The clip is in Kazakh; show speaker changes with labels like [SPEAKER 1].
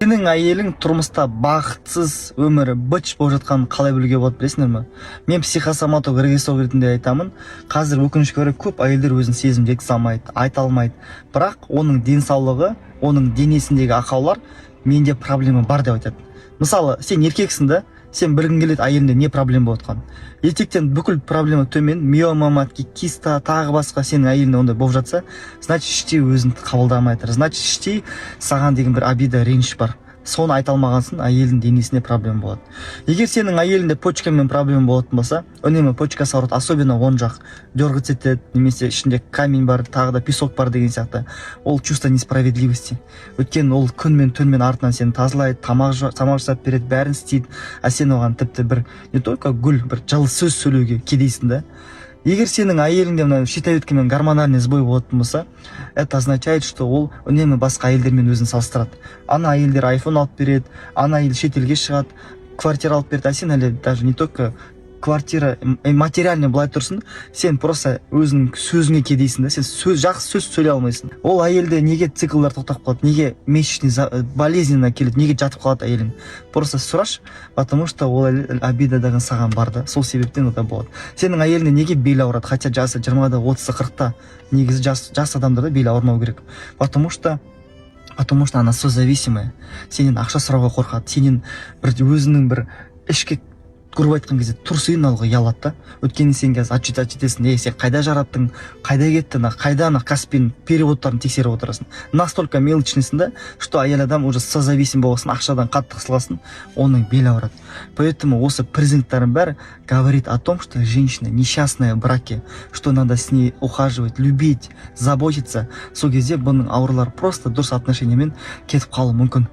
[SPEAKER 1] Сенің әйелің тұрмыста бақытсыз, өмірі быт болып жатқанын қалай білуге болады, білесіңдер ме? Мен психосоматолог, регрессолог ретінде айтамын. Қазір, өкінішке орай, көп әйелдер өзінің сезімін жеткізе алмайды, айта алмайды. Бірақ оның денсаулығы, оның денесіндегі ақаулар «менде проблема бар» деп айтады. Мысалы, сен еркексің да, сен білгің келеді әйеліңде не проблема болып жатқанын. Еркектен бүкіл проблема төмен, миома матки, киста, тағы басқа. Сенің әйеліңде ондай болып жатса, значит, іштей өзін қабылдамай жатыр, значит, іштей саған деген бір обида, реніш бар. Соны айта алмағансың, әйелдің денесінде проблема болады. Егер сенің әйеліңде почкамен проблема болатын болса, үнемі почкасы ауырады, особенно оң жақ дергаться етеді немесе ішінде камень бар, тағы да песок бар деген сияқты, ол чувство несправедливости. Өйткені ол күн мен түнмен артынан сені тазалайды, тамақ жасап береді, бәрін істейді, а сен оған тіпті бір не только гүл, бір жылы сөз сөйлеуге кедейсің да. Егер сенің әйеліңде мына щитовидкамен гормональный сбой болатын болса, это означает, что ол үнемі басқа әйелдермен өзін салыстырады. Ана әйелдер айфон алып береді, ана әйел шетелге шығады, квартира алып береді, а сен әлі даже не только квартира, материальный былай тұрсын, сен просто өзіңнің сөзіңе кедейсің да, сен сөз, жақсы сөз сөйлей алмайсың. Ол әйелде неге циклдар тоқтап қалады, неге месячный болезненно келеді, неге жатып қалады әйелің? Просто сұрашы. Потому что ол әйел обида деген саған бар да, сол себептен ода болады. Сенің әйеліңде неге бел ауырады, хотя жасы 20-да, 30-да, 40-та? Негізі жас адамдарда бел ауырмау керек. Потому что она созависимая, сенен ақша сұрауға қорқады, сенен бір өзінің бір ішкі, грубо айтқан кезде, трусын алуға ұялады да. Өйткені сен қазір отчет етесің: «Ей, сен қайда жараттың, қайда кетті ана, қайда ана?» Каспидің переводтарын тексеріп отырасың. Настолько мелочныйсың да, что әйел адам уже созависим болғасын, ақшадан қатты қысылғасын, оның белі ауырады. Поэтому осы признактардың бәрі говорит о том, что женщина несчастная в браке, что надо с ней ухаживать, любить, заботиться. Сол кезде бұның аурулары просто дұрыс отношениемен кетіп қалуы мүмкін.